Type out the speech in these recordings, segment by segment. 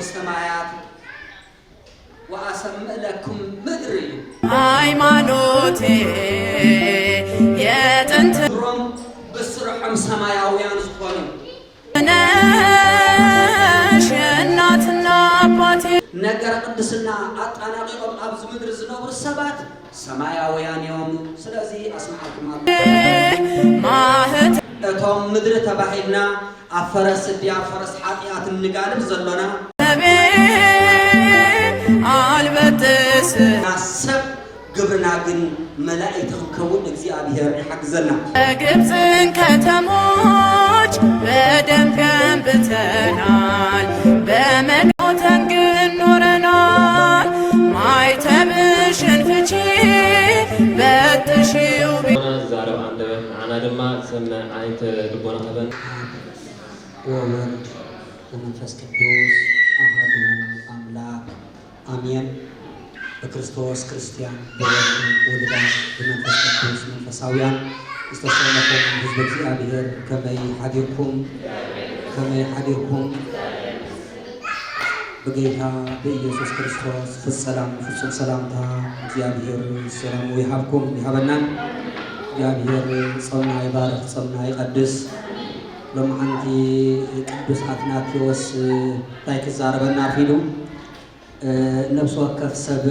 ሰማያት ወኣሰምዕ ለኩም ምድሪ እዩ። ሃይማኖቴ የጥንት ድሮም ብስርሖም ሰማያውያን ዝኾኑ ነሽ እናትና ኣባቴ ነገረ ቅድስና ኣጣናቂቆም ኣብዚ ምድሪ ዝነብሩ ሰባት ሰማያውያን እዮም። ስለዚ ኣስምዓኩም ኣሎ። ማህት እቶም ምድሪ ተባሂልና ኣብ ፈረስ ስድያ ፈረስ ሓጢኣት እንጋልብ ዘሎና ነቤ ኣልበጥስ ናብ ሰብ ግብርና ግን መላእክቲ ክንከውን እግዚኣብሔር ይሓግዘና። በግብፅን ከተሞች በደንብ ገንብተናል፣ በመቃተን ግን ኖረናል። ማይተብሽን ፍቺ በጥሺው ቢ- ዝዛረብ ኣንደበት ንዓና ድማ ዝሰምዕ ዓይነት ልቦና ክህበና። ወወልድ ወመንፈስ ቅዱስ ኣሃዱ ኣምላክ ኣሜን። ብክርስቶስ ክርስቲያን፣ ብወልድ ውሉዳን፣ ብመንፈስ ቅዱስ መንፈሳውያን ዝተሰለኹም ህዝቢ እግዚኣብሔር ከመይ ሓዲርኩም? ከመይ ሓዲርኩም? ብጌታ ብኢየሱስ ክርስቶስ ፍጸላም ፍጹም ሰላምታ እግዚኣብሔር ሰላሙ ይሃብኩም ይሃበናን። እግዚኣብሔር ጾምና ይባርኽ፣ ጾምና ይቐድስ። ሎምዓንቲ ቅዱስ ኣትናቴዎስ እንታይ ክዛረበና ኣርፊዱ? ነብሲ ወከፍ ሰብ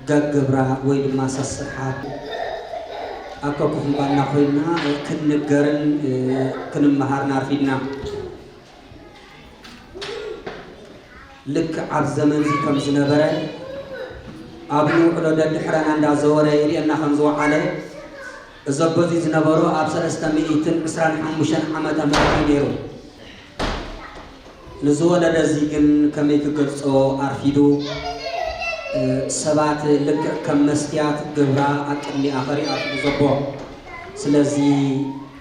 ገግብራ ወይ ድማ ሰስርሓት ኣብ ከኩፍንባና ኮይና ክንንገርን ክንመሃርን ኣርፊድና። ልክዕ ኣብ ዘመንዚ ከም ዝነበረ ኣብ ንውዕሎ ደድሕረና እንዳዘወረ ይርእየና ከም ዝወዓለ እዚ ኣቦዚ ዝነበሮ ኣብ ሰለስተ ሚእትን ዕስራን ሓሙሽተን ዓመተ ምህረት እዩ ነይሩ። ንዝወለደ እዚ ግን ከመይ ክገልጾ ኣርፊዱ። ሰባት ልክዕ ከም መስትያት ግብራ ኣብ ቅድሚኣ ኸሪኣ ኣርፊዱ ዘቦ። ስለዚ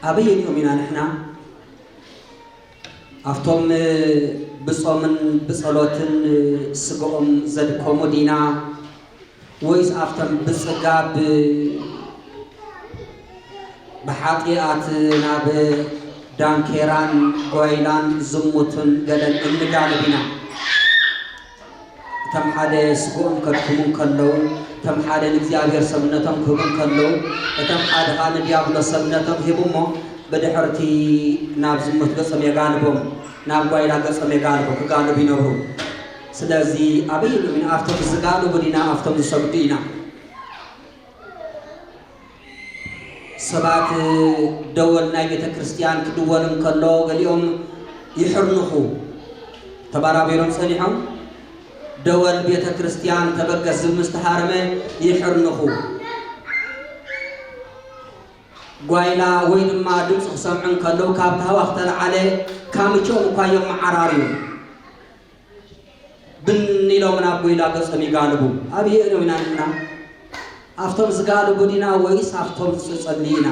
ኣበየኒኦም ኢና ንሕና ኣብቶም ብጾምን ብጸሎትን ስግኦም ዘድከሙ ዲና ወይስ ኣብቶም ብጽጋብ ብሓጢኣት ናብ ዳንኬራን ጓይላን ዝሙትን ገለን እንጋልብ ኢና? እቶም ሓደ ስግኦም ከድክሙ እንከለዉ፣ እቶም ሓደ ንእግዚኣብሔር ሰብነቶም ክህቡ እንከለዉ፣ እቶም ሓደ ኸኣ ንዲያብሎስ ሰብነቶም ሂቡ እሞ ብድሕርቲ ናብ ዝሙት ገጾም የጋልቦም፣ ናብ ጓይላ ገጾም የጋልቦም፣ ክጋልቡ ይነብሩ። ስለዚ ኣበይ ኢና ኣብቶም ዝጋልቡ ዲና ኣብቶም ዝሰግዱ ኢና? ሰባት ደወል ናይ ቤተ ክርስቲያን ክድወል እንከሎ ገሊኦም ይሕርንኹ ተባራቢሮም ጸኒሖም። ደወል ቤተ ክርስቲያን ተበገስ ዝብል ምስ ተሃረመ ይሕርንኹ። ጓይላ ወይ ድማ ድምፂ ክሰምዑ እንከለዉ ካብ ታህዋ ክተለዓለ ካምችኦም እኳ እዮም መዓራርዩ። ብን ኢሎም ናብ ጎይላ ገጾም ይጋልቡ። ኣብ የእነው ኢና ንሕና ኣብቶም ዝጋልቡ ዲና ወይስ ኣብቶም ዝጸልዩ ኢና?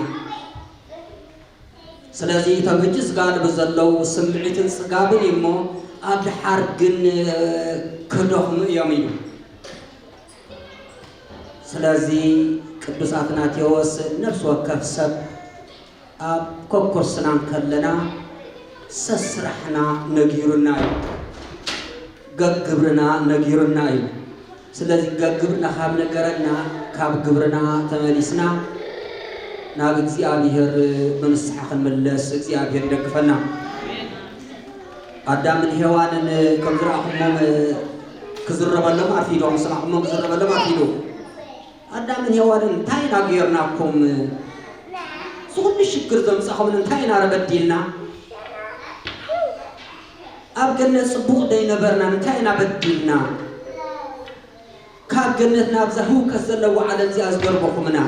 ስለዚ እቶም ሕጂ ዝጋልቡ ዘለዉ ስምዒትን ጽጋብን እዩ እሞ ኣብ ድሓር ግን ክደኽሙ እዮም ኢሉ። ስለዚ ቅዱስ ኣትናቴዎስ ነፍሲ ወከፍ ሰብ ኣብ ኮኮርስና እንከለና ሰስራሕና ነጊሩና እዩ፣ ገግብርና ነጊሩና እዩ። ስለዚ ገግብርና ካብ ነገረና ካብ ግብርና ተመሊስና ናብ እግዚኣብሔር ብንስሓ ክንምለስ እግዚኣብሔር ይደግፈና። ኣዳምን ሄዋንን ከም ዝረኣኹሞም ክዝረበሎም ኣርፊዱ፣ ከም ዝሰማዕኹሞም ክዝረበሎም ኣርፊዱ። ኣዳምን ሄዋንን እንታይ ኢና ጌርናኩም? እዚ ኩሉ ሽግር ዘምጻኹምን እንታይ ኢና በዲልና? ኣብ ገነት ጽቡቕ ደይነበርናን እንታይ ኢና በዲልና? ካብ ገነት ናብዛ ህውከት ዘለዋ ዓለም እዚኣ ዝደርበኹምና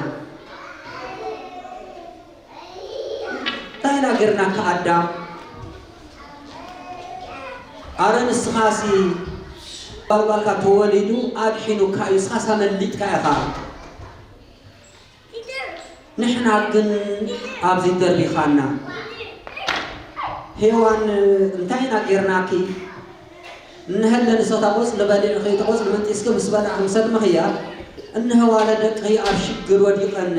እንታይ ኢና ጌርናካ ኣዳም? ኣረ ንስኻሲ ጓልጓልካ ተወሊዱ ኣድሒኑካ እዩ፣ ንስኻስ ኣመሊጥካ ኢኻ። ንሕና ግን ኣብዚ ደርቢኻና። ሄዋን እንታይ ኢና ጌርናኪ? እንሀለ ንሰታ ቆጽሊ በሊዕኺ እቲ ቆጽሊ መንጢስኪ ምስ በላዕኺ ምስ ኣድመኽያ እንሀ ዋለ ደቅኺ ኣብ ሽግር ወዲቐን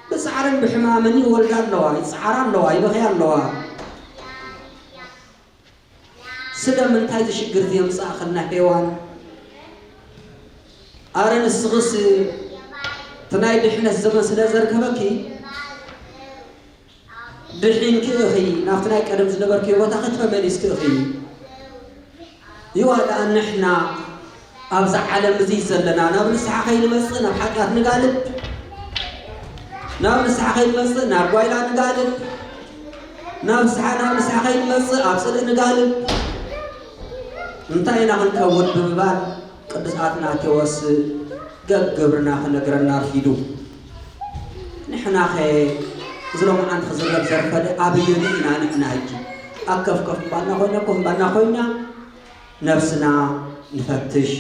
ብጻዕርን ብሕማምን ይወልዳ ኣለዋ፣ ይጽዓራ ኣለዋ፣ ይበኽያ ኣለዋ። ስለምንታይ እዚ ሽግር እዚ የምጽኣኽልና ሄዋን? ኣረ ንስኽስ እቲ ናይ ድሕነት ዘመን ስለ ዘርከበኪ ድሒንኪ ኢኺ፣ ናብቲ ናይ ቀደም ዝነበርክዮ ቦታኺ ተመሊስኪ ኢኺ። ይዋ ደኣ ንሕና ኣብዛ ዓለም እዚ ዘለና ናብ ንስሓ ከይንመጽእ ናብ ሓጢኣት ንጋልብ፣ ናብ ንስሓ ከይንመጽእ ናብ ጓይላ ንጋልብ፣ ናብ ንስሓ ናብ ንስሓ ከይንመጽእ ኣብ ጽልኢ ንጋልብ። እንታይ ኢና ክንከውን ብምባል ቅዱስ ኣትናቴዎስ ገግብርና ክነግረና ኣርፊዱ። ንሕናኸ እዚ ሎማዓንቲ ክዝረብ ዘርፈደ ኣበየኑ ኢና ንሕና ሕጂ? ኣብ ከፍከፍ እምባና ኮይና፣ ኮፍ እምባና ኮይና ነብስና ንፈትሽ።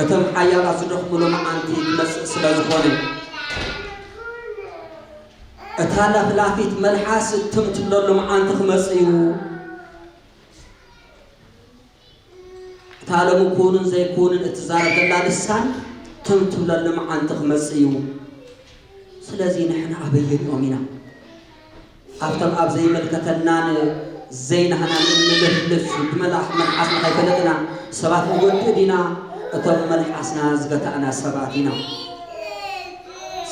እቶም ሓያላት ዝደኽሙ ሎማዓንቲ ክመጽእ ስለ ዝኾነ፣ እታ ለፍላፊት መልሓስ እትም ትብለሉ መዓንቲ ክመጽእ እዩ። እታ ሎሚ ክውንን ዘይክውንን እትዛረብ ዘላ ልሳን ትም ትብለሉ መዓንቲ ክመጽእ እዩ። ስለዚ ንሕና ኣበየኒኦም ኢና? ኣብቶም ኣብ ዘይምልከተናን ዘይናህናን እንልፍልፍ ብመልኣኽ መልሓስና ከይፈለጥና ሰባት ንጎድእ ዲና? እቶም መልሓስና ዝገታእና ሰባት ኢና።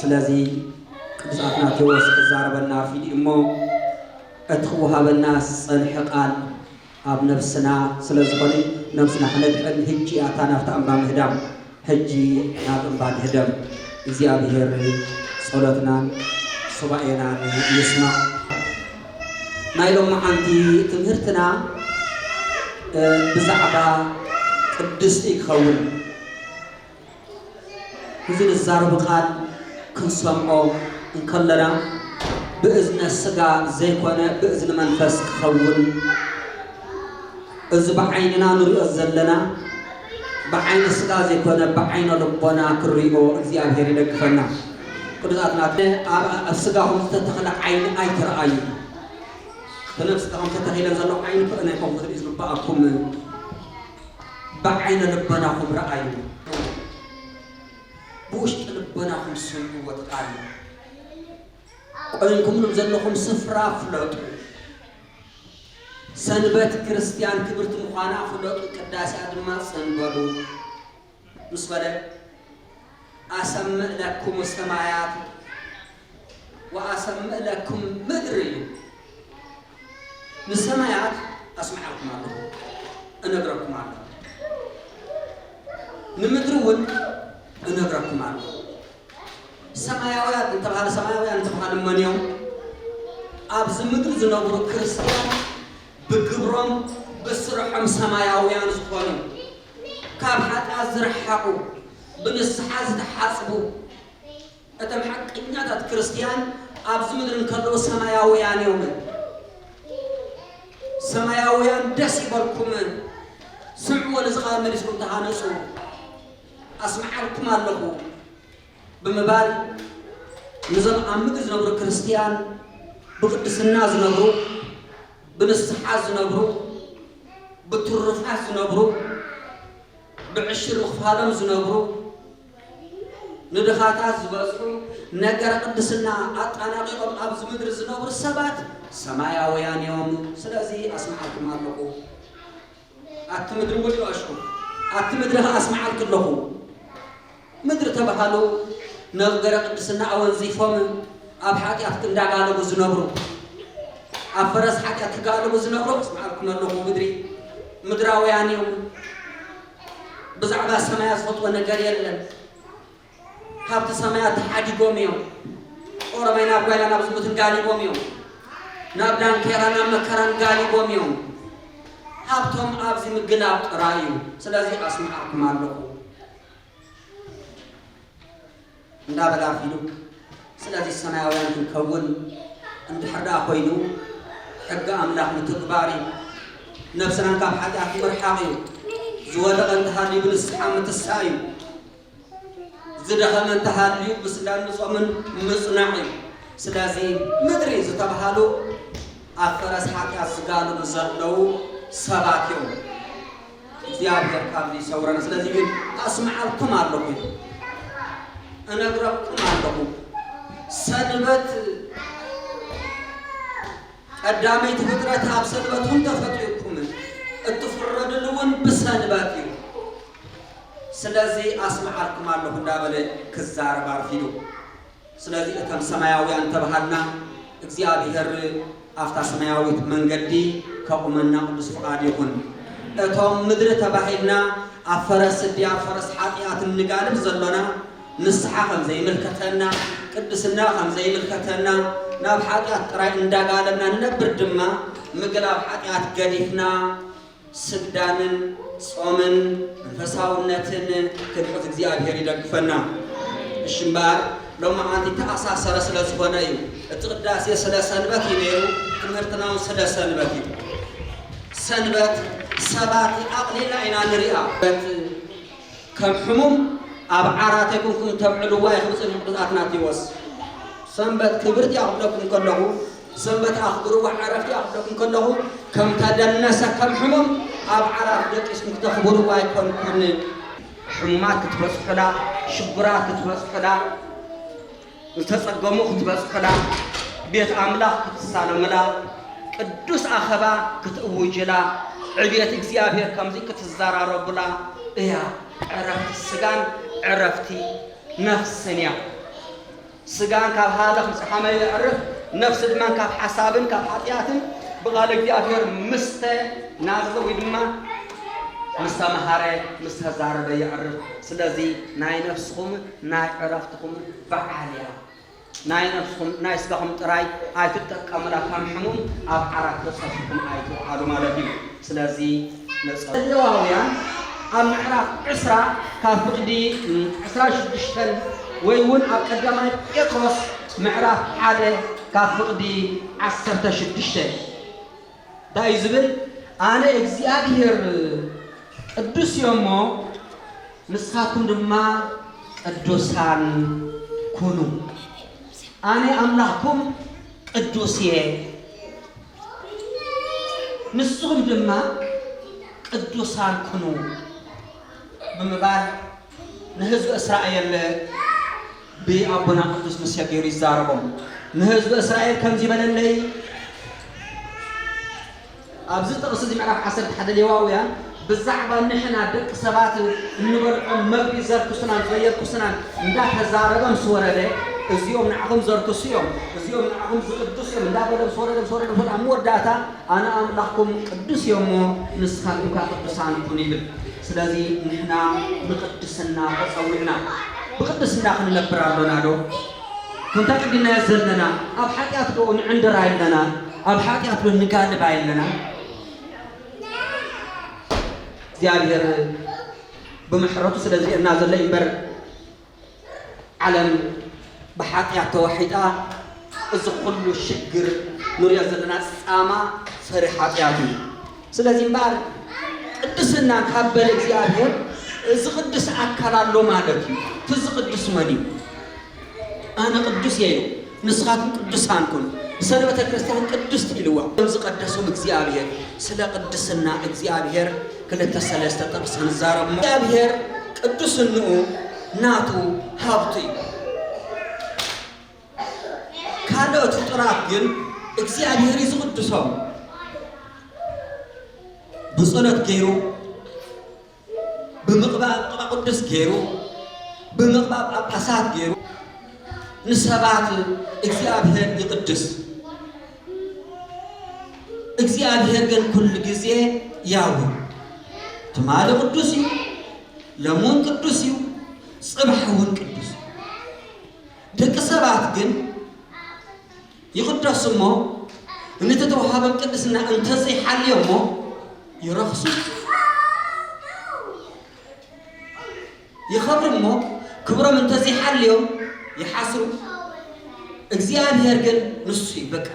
ስለዚ ቅዱስ ኣትናቴዎስ ክዛረበና ኣርፊዱ እሞ እቲ ክወሃበና ዝጸንሐ ቃል ኣብ ነብስና ስለ ዝኾነ፣ ነብስና ክነድሕን፣ ህጂ ኣታ ናብቲ ኣምባ ምህዳም፣ ህጂ ናብ እምባ ንህደም። እግዚኣብሔር ጸሎትናን ሱባኤናን ይስማዕ። ናይ ሎማዓንቲ ትምህርትና፣ እ፣ ብዛዕባ ቅድስቲ ክኸውን። እዚ ንዛረቡ ቃል ክንሰምዖ እንከለና፣ ብእዝነ ስጋ ዘይኮነ ብእዝኒ መንፈስ ክኸውን፣ እዚ ብዓይንና ንሪኦ ዘለና ብዓይኒ ስጋ ዘይኮነ ብዓይነ ልቦና ክሪኦ እግዚኣብሔር ይደግፈና። ቅዱሳት ናት ኣብ፣ ኣብ ስጋኹም ዝተተኽለ ዓይኒ ኣይትረኣዩ። ብነፍስኹም ተተኺለን ዘሎ ዓይኒ ክእነ ይኹም ክትርኢ ዝግብኣኩም፣ ብዓይነ ልቦናኹም ረኣዩ። ብውሽጢ ልቦናኹም ስምዕዎ እቲ ቃል። ቆይንኩምሉ ዘለኹም ስፍራ ፍለጡ። ሰንበት ክርስትያን ክብርቲ ምዃና ፍለጡ፣ ቅዳሴኣ ድማ ጽን በሉ ምስ በለ፣ ኣሰምዕ ለኩም ሰማያት ወኣሰምዕ ለኩም ምድሪ እዩ። ንሰማያት ኣስምዓልኩም ኣለኹ፣ እነግረኩም ኣለኹ። ንምድሪ እውን እነግረኩም ኣለኹ። ሰማያውያን እንተባሃለ፣ ሰማያውያን እንተባሃለ መን እዮም? ኣብዚ ምድሪ ዝነብሩ ክርስትያን ብግብሮም ብስርሖም ሰማያውያን ዝኾኑ፣ ካብ ሓጢኣት ዝረሓቑ፣ ብንስሓ ዝተሓጽቡ፣ እቶም ሓቀኛታት ክርስትያን ኣብዚ ምድሪ እንከለዉ ሰማያውያን እዮም። ሰማያውያን ደስ ይበልኩም፣ ስምዕዎ፣ ነዚ ቃል መሊስኩም ተሃነጹ፣ ኣስምዓልኩም ኣለኹ ብምባል፣ ነዞም ኣብ ምድሪ ዝነብሩ ክርስትያን፣ ብቅድስና ዝነብሩ፣ ብንስሓ ዝነብሩ፣ ብትሩፋት ዝነብሩ፣ ብዕሽር ምኽፋሎም ዝነብሩ፣ ንድኻታት ዝበጽሑ፣ ነገረ ቅድስና ኣጣናቒቖም ኣብዚ ምድሪ ዝነብሩ ሰባት ሰማያውያን እዮም። ስለዚ ኣስምዓልኩም ኣለኹ። ኣቲ ምድሪ ውልዋሽኩም፣ ኣቲ ምድሪ ኸኣ ኣስምዓልኪ ኣለኹ። ምድሪ ተባሃሉ ነገረ ቅድስና ኣወንዚፎም ኣብ ሓጢኣት እንዳጋለቡ ዝነብሩ፣ ኣብ ፈረስ ሓጢኣት ክጋለቡ ዝነብሩ ኣስምዓልኩም ኣለኹ። ምድሪ ምድራውያን እዮም። ብዛዕባ ሰማያት ዝፈልጥዎ ነገር የለን። ካብቲ ሰማያት ተሓዲጎም እዮም። ኦሮማይ ናብ ጓይላ ናብ ዝሙትን ጋሊቦም እዮም። ናብ ዳንኬራ ናብ መከራን ጋሊቦም እዮም። ሃብቶም ኣብዚ ምግላብ ጥራይ እዩ። ስለዚ ኣስምዓኩም ኣለኹ እንዳበለ ኣርፊዱ። ስለዚ ሰማያውያን ክንከውን እንድሕር ደኣ ኮይኑ፣ ሕጊ ኣምላኽ ምትግባር እዩ። ነብስና ካብ ሓጢኣት ምርሓቕ እዩ። ዝወደቐ እንተሃልዩ ብንስሓ ምትሳእ እዩ። ዝደኸመ እንተሃልዩ ብስጋን ብጾምን ምጽናዕ እዩ። ስለዚ ምድሪ ዝተባሃሉ ኣብ ፈረስ ሓጢኣት ዝጋልቡ ዘለዉ ሰባት እዮም። እግዚኣብሔር ካብዚ ይሰውረና። ስለዚ ግን ኣስምዓልኩም ኣለኹ፣ እነግረኩም ኣለኹ። ሰንበት ቀዳመይቲ ፍጥረት ኣብ ሰንበት እውን ተፈጢሩ። እትፍረድሉ እውን ብሰንበት እዩ። ስለዚ ኣስምዓልኩም ኣለኹ እንዳበለ ክዛረብ ኣርፊዱ። ስለዚ እቶም ሰማያውያን ተባሃልና እግዚኣብሔር ኣብታ ሰማያዊት መንገዲ ከቑመና ቅዱስ ፍቓድ ይኹን። እቶም ምድሪ ተባሂልና ኣብ ፈረስ ስዲ ኣብ ፈረስ ሓጢኣት እንጋልብ ዘሎና ንስሓ ከም ዘይምልከተና፣ ቅድስና ከም ዘይምልከተና፣ ናብ ሓጢኣት ጥራይ እንዳጋለብና ንነብር ድማ ምግላብ ሓጢኣት ገዲፍና ስግዳንን ጾምን መንፈሳውነትን ክንሕዝ እግዚኣብሔር ይደግፈና። እሺ እምበኣር ሎማዓንቲ ተኣሳሰረ ስለ ዝኾነ እዩ። እቲ ቅዳሴ ስለ ሰንበት እዩ ነይሩ፣ ትምህርትና እውን ስለ ሰንበት እዩ። ሰንበት ሰባት ኣቕሊልና ኢና ንሪኣ። ከም ሕሙም ኣብ ዓራት ኣይኮንኩም ተብዕልዋ ኢኹም ጽንሑ ቅዱስ ኣትናቴዎስ። ሰንበት ክብርቲ እያ ክብለኩም ከለኹ፣ ሰንበት ኣኽብርዋ ዕረፍቲ እያ ክብለኩም ከለኹ፣ ከምታ ደነሰ ከም ሕሙም ኣብ ዓራት ደቂስኩም ክተኽብርዋ ኣይኮንኩን። ሕሙማት ክትበጽሑላ፣ ሽጉራት ክትበጽሑላ፣ ዝተጸገሙ ክትበጽሑላ፣ ቤት ኣምላኽ ክትሳለሙላ፣ ቅዱስ ኣኸባ ክትእውጅላ፣ ዕብየት እግዚኣብሔር ከምዚ ክትዘራረቡላ እያ ዕረፍቲ ስጋን ዕረፍቲ ነፍስን እያ። ስጋን ካብ ሃለኽ ምስ ሓመ የዕርፍ፣ ነፍሲ ድማ ካብ ሓሳብን ካብ ሓጢኣትን ብቓል እግዚኣብሔር ምስ ተናዘዘ ወይ ድማ ምስ ተመሃረ፣ ምስ ተዛረበ የዕርፍ። ስለዚ ናይ ነፍስኹም ናይ ዕረፍትኹም በዓል እያ። ናይ ነፍስኹም ናይ ስጋኹም ጥራይ ኣይትጠቀሙላ፣ ከም ሕሙም ኣብ ዓራት ተጸፊኹም ኣይትውዓሉ ማለት እዩ። ስለዚ ነጸ-፣ ሌዋውያን ኣብ ምዕራፍ ዕስራ ካብ ፍቕዲ ዕስራ ሽዱሽተን ወይ እውን ኣብ ቀዳማይ ጴጥሮስ ምዕራፍ ሓደ ካብ ፍቕዲ ዓሰርተ ሽዱሽተ እንታይ እዩ ዝብል? ኣነ እግዚኣብሔር ቅዱስ እየ እሞ ንስኻትኩም ድማ ቅዱሳን ኩኑ። ኣነ ኣምላኽኩም ቅዱስ እየ፣ ንስኹም ድማ ቅዱሳን ኩኑ ብምባል ንህዝቢ እስራኤል ብኣቦና ቅዱስ ሙሴ ገይሩ ይዛረቦም። ንህዝቢ እስራኤል ከምዚ በለለይ፣ ኣብዚ ጥቕሲ እዚ ምዕራፍ ዓሰርተ ሓደ ሌዋውያን ብዛዕባ ንሕና ደቂ ሰባት እንበልዖም መግቢ ዘርክሱናን ዘየርክሱናን እንዳተዛረበ ምስ ወረደ፣ እዚኦም ንዓኹም ዘርክሱ እዮም፣ እዚኦም ንዓኹም ዝቕድሱ እዮም እንዳበለ ምስ ወረደ፣ ምስ ወረደ፣ ምስ ወረደ፣ ኣብ መወዳእታ ኣነ ኣምላኽኩም ቅዱስ እየ እሞ ንስኻትኩም ከኣ ቅዱሳን ኩኑ ይብል። ስለዚ ንሕና ንቕድስና ተጸዊዕና። ብቕድስና ክንነብር ኣሎና ዶ? ከምታ ቀዲምናዮ ዘለና ኣብ ሓጢኣት ዶ ንዕንድር ኣለና? ኣብ ሓጢኣት ዶ ንጋልብ ኣለና? እግዚኣብሔር ብምሕረቱ ስለ ዝርእየና ዘሎ እዩ እምበር ዓለም ብሓጢኣት ተዋሒጣ፣ እዚ ኩሉ ሽግር ንሪኦ ዘለና ጻማ ፍረ ሓጢኣት እዩ። ስለዚ እምበኣር ቅድስና ካብ በለ እግዚኣብሔር ዝቕድስ ኣካል ኣሎ ማለት እዩ። እቲ ዝቕድስ መን እዩ? ኣነ ቅዱስ እየ ኢሉ፣ ንስኻትኩም ቅዱሳን ኩኑ፣ ሰንበተ ክርስቲያን ቅድስቲ ኢልዋ። እዞም ዝቐደሶም እግዚኣብሔር፣ ስለ ቅድስና እግዚኣብሔር ክልተ ሰለስተ ጥቕሲ ንዛረብ እሞ፣ እግዚኣብሔር ቅዱስንኡ ናቱ ሃብቱ እዩ። ካልኦት ፍጡራት ግን እግዚኣብሔር እዩ ዝቕድሶም። ብጸሎት ገይሩ፣ ብምቕባእ ቅባ ቅዱስ ገይሩ፣ ብምቕባእ ጳጳሳት ገይሩ ንሰባት እግዚኣብሔር ይቕድስ። እግዚኣብሔር ግን ኩሉ ግዜ ያው እዩ። ትማሊ ቅዱስ እዩ፣ ሎሚ እውን ቅዱስ እዩ፣ ጽባሕ እውን ቅዱስ እዩ። ደቂ ሰባት ግን ይቕደሱ እሞ፣ ነቲ ተዋሃቦም ቅድስና እንተዘይሓልዮ እሞ፣ ይረኽሱ። ይኸብሩ እሞ፣ ክብሮም እንተዘይሓልዮም፣ ይሓስሩ። እግዚኣብሔር ግን ንሱ እዩ፣ በቃ።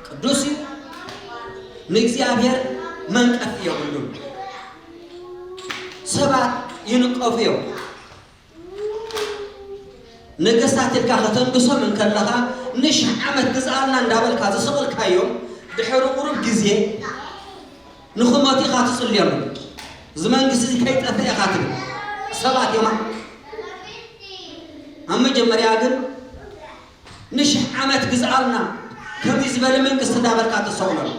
ቅዱስ እዩ። ንእግዚኣብሔር መንቀፊ የብሉን። ሰባት ይንቀፉ እዮም። ነገስታት ኢልካ ከተንግሶም እንከለኻ፣ "ንሽሕ ዓመት ግዝኣልና" እንዳበልካ ዝሰቐልካዮም፣ ድሕሪ ቁሩብ ግዜ ንኽመቱ ኢኻ ትጽልየሉ። "እዚ መንግስቲ እዚ ከይጠፍእ ኢኻ" ትብል። ሰባት እዮም። ኣብ መጀመርያ ግን "ንሽሕ ዓመት ግዝኣልና፣ ከምዚ ዝበለ መንግስቲ" እንዳበልካ ትሰቕሎም።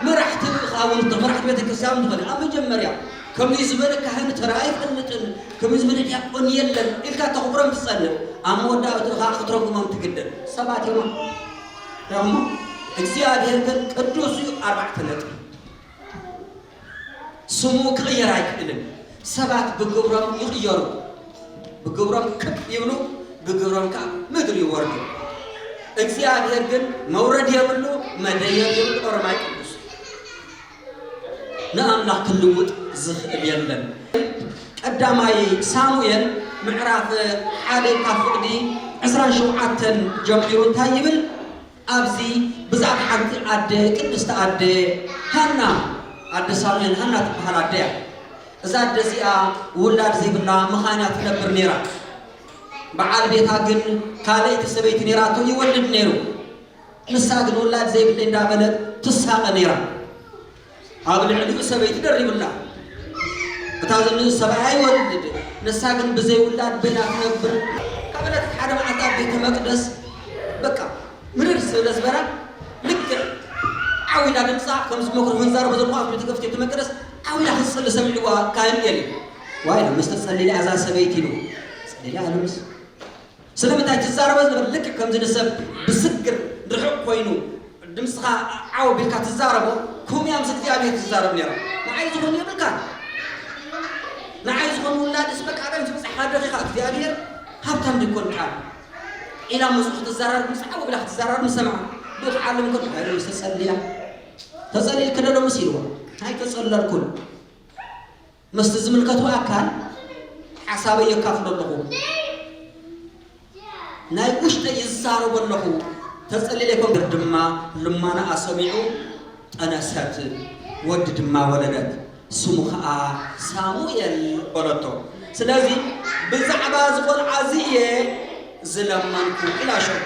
መራሕቲ ኸዓ እውን፣ መራሕቲ ቤተ ክርስቲያን ዝኾነ ኣብ መጀመርያ ከምዚ ዝበለ ካህን ተራ ኣይፈልጥን፣ ከምዚ ዝበለ ዲያቆን የለን ኢልካ ተኽብሮም ትጸንዕ፣ ኣብ መወዳእትኡ ኸዓ ክትረጉሞም ትግደድ። ሰባት እዮም እሞ እግዚኣብሔር ግን ቅዱስ እዩ። ኣርባዕተ ነጥቢ። ስሙ ክቕየር ኣይክእልን። ሰባት ብግብሮም ይቕየሩ። ብግብሮም ክብ ይብሉ፣ ብግብሮም ከዓ ምድሪ ይወርዱ። እግዚኣብሔር ግን መውረድ የብሉ፣ መደየብ የብሉ። ኦሮማይ ቅዱስ ንኣምላኽ ክልውጥ ዝኽእል የለን። ቀዳማይ ሳሙኤል ምዕራፍ ሓደ ካብ ፍቕዲ ዕስራን ሸውዓተን ጀሚሩ እንታይ ይብል? ኣብዚ ብዛዕባ ሓንቲ ኣደ፣ ቅድስቲ ኣደ ሃና፣ ኣደ ሳሙኤል ሃና ትበሃል ኣደ እያ። እዛ ኣደ እዚኣ ውላድ ዘይብላ መኻን እያ ትነብር ነይራ። በዓል ቤታ ግን ካልኣይቲ ሰበይቲ ነይራቶ፣ ይወልድ ነይሩ። ንሳ ግን ውላድ ዘይብለይ እንዳበለት ትሳቐ ነይራ። ኣብ ልዕሊኡ ሰበይቲ ደሪብላ። እታ ዝንእስ ሰብኣይ ኣይወልድ፣ ንሳ ግን ብዘይ ውላድ በይና ትነብር። ካብ ዕለታት ሓደ መዓልቲ ኣብ ቤተ መቅደስ በቃ ምርር ስለ ዝበላ ልክዕ ዓው ኢላ ድምፃ ከምዚ መክሮፎን ዛረቦ ዘለኹ ኣብ ቤተ ክርስቲያን ቤተ መቅደስ ዓው ኢላ ክትፅሊ ሰሚዕዋ ካህን ኤሊ። ዋይ ምስ ተፀሊላ እዛ ሰበይቲ ኢሉ ጸሊላ ኣሉ ምስ ስለምንታይ ትዛረቦ ዝነበር ልክዕ ከምዚ ንሰብ ብስግር ርሑቕ ኮይኑ ድምፅኻ ዓው ቢልካ ትዛረቦ፣ ከምኡ እያ ምስ እግዚኣብሔር ትዛረብ ነይራ። ንዓይ ዝኾን የብልካን። ንዓይ ዝኾን ውላድስ በቃ ኣዳም ትብፅሕ ሃደኺ ኸዓ እግዚኣብሔር ሃብታም ድኮን ቃል ኢላ ምስኡ ክትዘራረብ፣ ምስ ዓው ቢላ ክትዘራረብ ምስ ሰምዓ፣ ብኡ ክዓልም ከሎ፣ "ሃይለ ምስ ተጸልያ፣ ተጸሊልኪ ዶ ምስ?" ኢልዋ። "ኣይተጸለልኩን። ምስቲ ዝምልከቶ ኣካል ሓሳበይ የካፍሎ ኣለኹ። ናይ ውሽጠይ ይዛረቦ ኣለኹ። ተጸሊለ ኣይኮንኩን." ድማ ልማናኣ ሰሚዑ ጠነሰት፣ ወዲ ድማ ወለደት። ስሙ ኸኣ ሳሙኤል በለቶ። ስለዚ ብዛዕባ እዚ ቖልዓ እዚ እየ ዝለመንኩ ኢላ ሸው።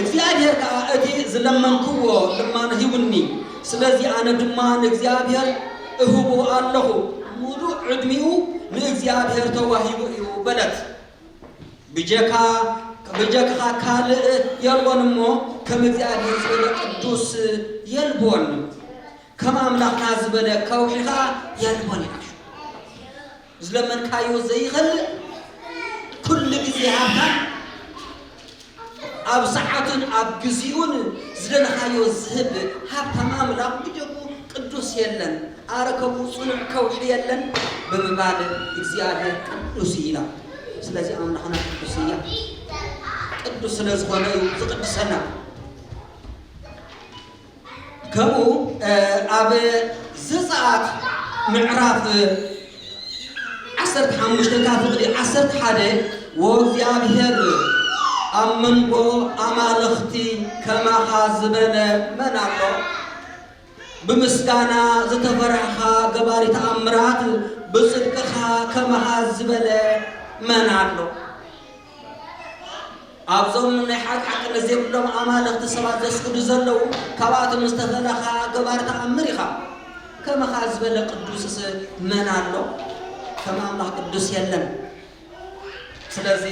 እግዚኣብሔር ከኣ እቲ ዝለመንክዎ ልማኖ ሂቡኒ። ስለዚ ኣነ ድማ ንእግዚኣብሔር እህቦ ኣለኹ። ምሉእ ዕድሚኡ ንእግዚኣብሔር ተዋሂቡ እዩ በለት። ብጀካ፣ ብጀካኻ ካልእ የልቦን እሞ ከም እግዚኣብሔር ዝበለ ቅዱስ የልቦን። ከም ኣምላኽና ዝበለ ከውሒ ኸኣ የልቦን ኢላ ሸው። ዝለመንካዮ ዘይኸልእ፣ ኩሉ ግዜ ሃብታም፣ ኣብ ሰዓቱን ኣብ ግዜኡን ዝደለኻዮ ዝህብ ሃብታም ኣምላኽ ብጀኩ ቅዱስ የለን፣ ኣረ ከምኡ ጽኑዕ ከውሒ የለን ብምባል እግዚኣብሔር ቅዱስ እዩ ኢላ። ስለዚ ኣምላኽና ቅዱስ እያ። ቅዱስ ስለ ዝኾነ እዩ ዝቕድሰና። ከምኡ፣ እ፣ ኣብ ዘጸኣት ምዕራፍ ዓሰርተ ሓሙሽተ ካብ ፍቕዲ ዓሰርተ ሓደ፣ "ወእግዚኣብሔር ኣብ መንጎ ኣማልኽቲ ከማኻ ዝበለ መን ኣሎ? ብምስጋና ዝተፈራህኻ ገባሪ ተኣምራት፣ ብጽድቅኻ ከማኻ ዝበለ መን ኣሎ?" ኣብዞም ናይ ሓቂ ሓቅነት ዘይብሎም ኣማልኽቲ ሰባት ዘስግዱ ዘለዉ፣ ካብኣቶም ዝተፈለኻ ገባሪ ተኣምር ኢኻ። ከማኻ ዝበለ ቅዱስስ መን ኣሎ? ከም ኣምላኽ ቅዱስ የለን። ስለዚ